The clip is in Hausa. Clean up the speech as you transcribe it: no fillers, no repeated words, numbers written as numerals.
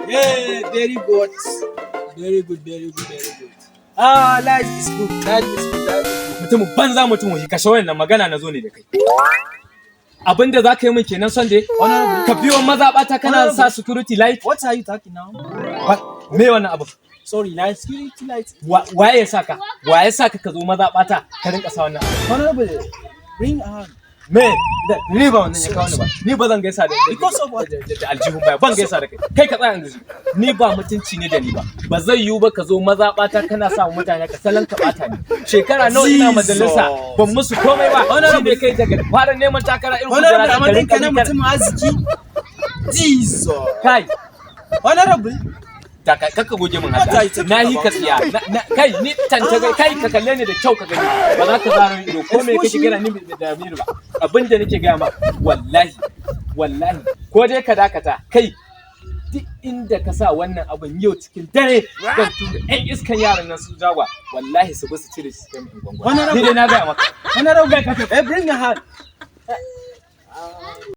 Yeah, very good. Very good, very good, very good. Ah, life is good, life is good, life is good. Mutumin banza, mutumin wofi, kashe wannan magana, na zo ne da kai. Abinda za ka yi min kenan, Sunday? Honorable. Ka biyo mazaɓata kana sa security light? What are you talking now? Me wannan abu? Sorry, na security light. Waye ya saka? Waye ya saka ka zo mazaɓata ka rinka sa wannan abu? Honorable, bring a hand. Me da ni ba wannan ya kawo ni ba. Ni ba zan gaisa da Because of what? da aljihun baya ban gaisa da kai. Kai, ka tsaya yanzu. Ni ba mutunci ne da ni ba. Ba zai yiwu ba ka zo mazaɓata kana sa mutane ka salon ka bata ni. Shekara nawa ina majalisa ban musu komai ba. Shi ne kai daga fara neman takara irin Honorable, kujera a ka matsayin rinka ka na bi mutumin arziki. Jesus. Kai, Honorable, da ka kakka goge min What are haka. you talking Na yi ka about? tsiya. Kai, ni tanta kai, ka kalle ni da kyau ka gani. Ba za ka zara min ido ko me kake kira ni da Aminu ba. Abin da nake gaya ma, wallahi wallahi, ko dai ka dakata, kai, duk inda ka sa wannan abin yau cikin dare zan tura ƴan iskan yaran nan su jagwa, wallahi su bi su cire su kai min gwangwani. Ni dai na gaya maka. Honorable, eh, bring a hand.